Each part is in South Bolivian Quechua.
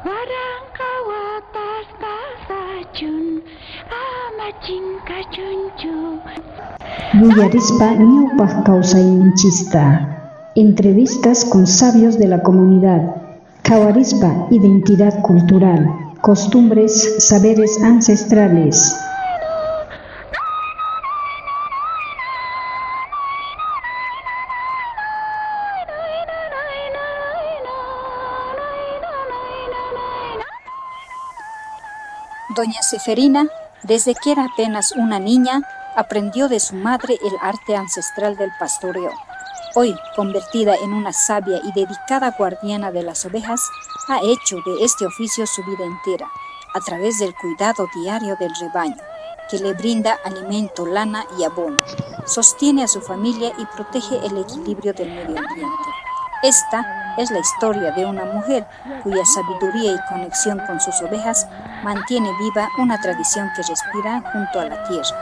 Waranqa watas pasachun, ama chinkachunchu. Yuyarispa ñawpaq kawsayninchista. Entrevistas con sabios de la comunidad. Qhawarispa identidad cultural, costumbres, saberes ancestrales. Doña Seferina, desde que era apenas una niña, aprendió de su madre el arte ancestral del pastoreo. Hoy, convertida en una sabia y dedicada guardiana de las ovejas, ha hecho de este oficio su vida entera, a través del cuidado diario del rebaño, que le brinda alimento, lana y abono, sostiene a su familia y protege el equilibrio del medio ambiente. Esta es la historia de una mujer cuya sabiduría y conexión con sus ovejas mantiene viva una tradición que respira junto a la tierra.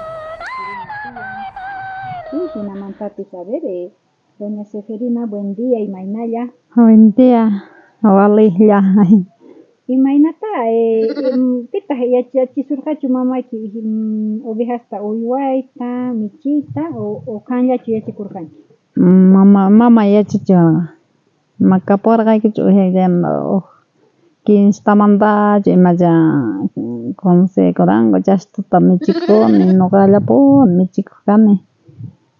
Doña Seferina, buen día, imaynalla. Buen día, walejlla. Imaynata, pitaq yachachisurqachu mamayki ovejasta uywayta, michiyta o qanllachu yachakurqanki? Mama yachachiwarqa. Ma kapuwarqaykichu uj quincemantachu imacha consejoranku chaystuta michikuni ñuqallapuni michikuq kani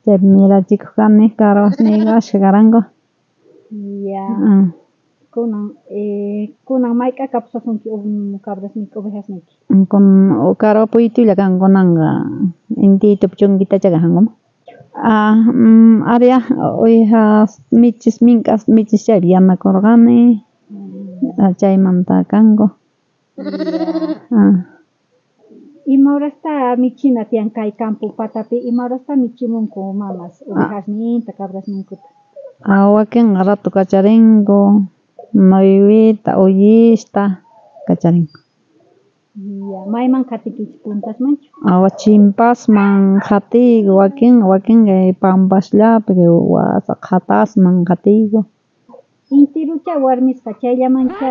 chaypi mirachikuq kani carrasniyku ashkha karanku. Ya. Kunan mayk'aka pusasunki cabrasniyki ovejasniyki? Carapuytulla kan kunanqa intiytupi chunkitacha kankuman. Aria uwijas michis mink'as michis chaypi yanakurqani chaymanta kanku. Ima horasta michina tiyan kay campo patapi, ima horasta michimunku mamas ovejasninta, cabrasninkuta? Wakinqa rato kacharinku, nueveta, uyista kacharinku. Ya, mayman qatinkichis puntasmanchu? Chimpasman qatiyku wakinqa pampasllapi wasa qhatasman qatiyku. Intirucha warmisqa chayllamancha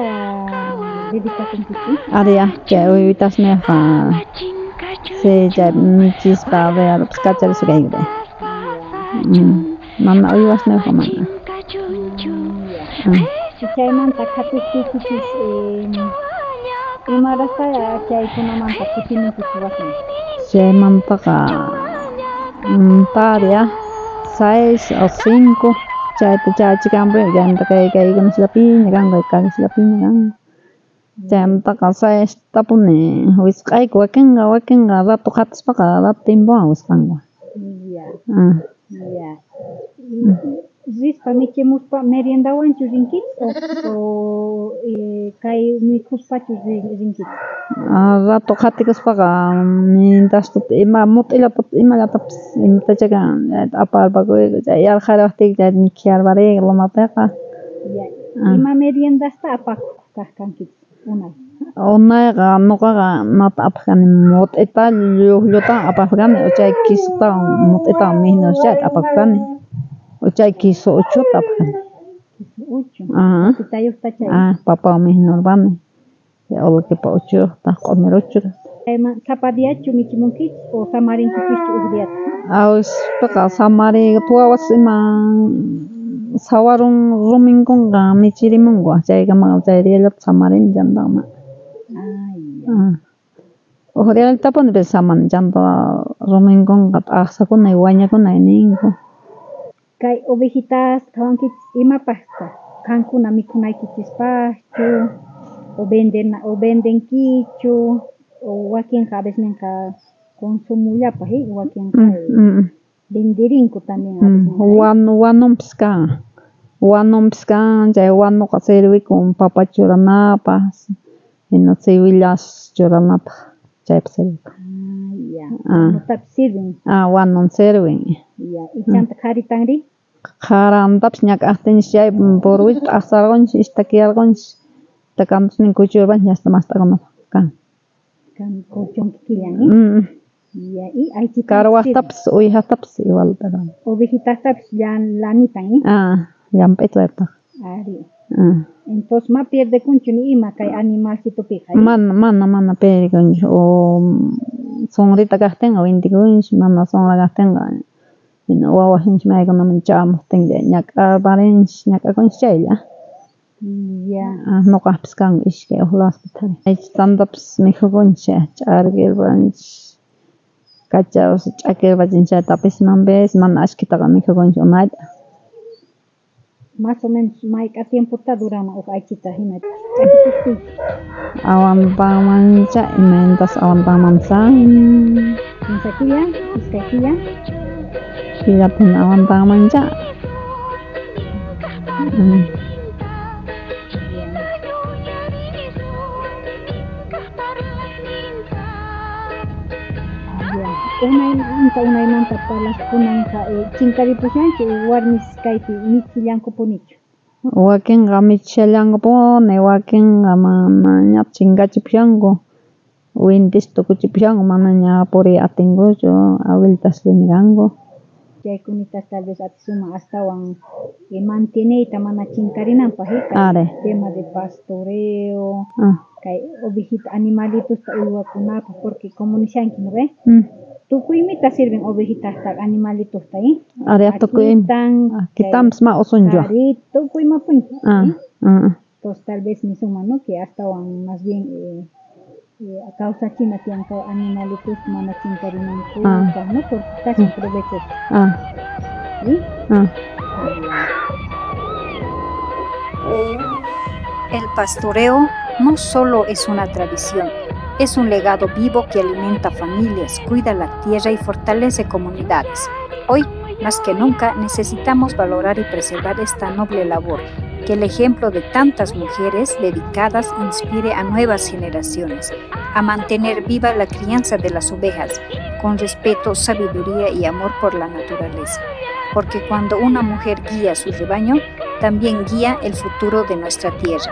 dedikakunkichis? Aria, chay uywitasniyqa sí, chay michispa kacharispa kayku. Mana uywasniyuqqa mana. Chaymanta qhatuqtiykichis ima horasta chaykunamanta kutimunkichis wasiman? Chaymantaqa paria 6 o 5 chayta chachikampuy chaymanta kay kaykunasllapiña kanku kaykunallapiña kanku. Chaymantaqa 6tapuni wisq'ayku wakinqa rato qhatispaqa rato tiempowan wisq'anku. Ya. Ya. Rispa michimuspa meriendawanchu rinkichis o kay mikhuspachu rinkichis? Rato qhatikuspaqa mientras ima mut'illatapis imallatapis imatacha aparpakuyku chay yarqhariwaqtiyku chayta mikhuyarpariyku lomapiqa. Ya. Ima meriendasta apakuq kaq kankichis unay? Unayqa ñuqaqa imata apaq kani mut'ita lluqllutawan apaq kani o chay quesotawan mut'itawan mijnuspa chayta apaq kani o chay queso uchuta apaq kani. Queso uchu. Papitayuqta chay. Papawan mijnurpani olkipa uchuyuqta q'umir uchuta. Sapa diachu michimunkichis o samarinkichishchu uj diata? Awispiqa samariyku wawas ima sawarun ruminkunqa michirimunku chaykamaqa chay diallata samarini chantaqa. Uj diallatapuni pero samani chanta ruminkunqa t'aqsakunay wañakunay ninku. Kay ovejitas qhawankichis imapaqtaq qankuna mikhunaykichispaqchu o vendenkichu o wakinqa a veces ninqa consumullapaq wakinqa venderinku también a veces. Wanunpis kan, wanunpis kan chay wanuqa sirvikun papa churanapaq hina cebollas churanapaq chaypaq sirvikun. Ya, wanutapis sirvin. Wanun sirvin. Ya, y chanta qharitanri? Qharantapis ñak'aqtinchis chay purwichu t'aqsarqunchis ishtakiyarqunchis takantusnin kuchurpanchis hasta mast'akunapaq kan. Kan kuchunkikillan, Ya, y aychitapis Carhuajtapis uwijatapis igual pero. Ovejitastapis lanitan, Llamp'ita Ari. Entonces ma pierdekunchu ni ima kay animalcitopiqa. Mana mana mana pierdekunchu o sonrita kajtinqa wintikunchis mana sonra kajtinqa hina wawasninchis maykunaman chamuqtinlla ñak'arparinchis ñak'akunchis chaylla. Ya. Nuqaqpis kanku iskay uj ladpi tantapis mikhukunchis ch'arkirpanchis kachas ch'akirpachin chaytapis manpis mana ashkhitaqa mikhukunchis unayta. Más o menos mayk'a tiempota duranman uj aychita hina ch'akichiqtiyki. Aguantanmancha imaynatas aguantanman san. 15 killa, iskay killa. Killapin aguantanmancha. Unaymanta unaymanta parlajkunanqa chinkaripushanchu warmis kaypi michillankupunichu. Wakinqa michishallankupuni wakinqa manaña chinkachipushanku wintis tukuchipushanku manaña puriy atinkuchu abuelitasllaña kanku. Chaykunitas tal vez atisunman astawan manteneyta mana chinkarinanpaj Are. Tema de pastoreo kay ovejita animalitosta uywakunapaj porque como nishanki no ve tukuymita sirven ovejitasta animalitosta Are tukuy kitanpis ma usunchu. Ari tukuymapuni. Entonces tal vez nisunman no que astawan más bien kawsachina tiyan kay animalitos mana chinkarinankupaj no porque kashan provechoso. ¿Sí? El pastoreo no solo es una tradición, es un legado vivo que alimenta familias, cuida la tierra y fortalece comunidades. Hoy, más que nunca, necesitamos valorar y preservar esta noble labor, que el ejemplo de tantas mujeres dedicadas inspire a nuevas generaciones a mantener viva la crianza de las ovejas, con respeto, sabiduría y amor por la naturaleza. Porque cuando una mujer guía su rebaño, también guía el futuro de nuestra tierra.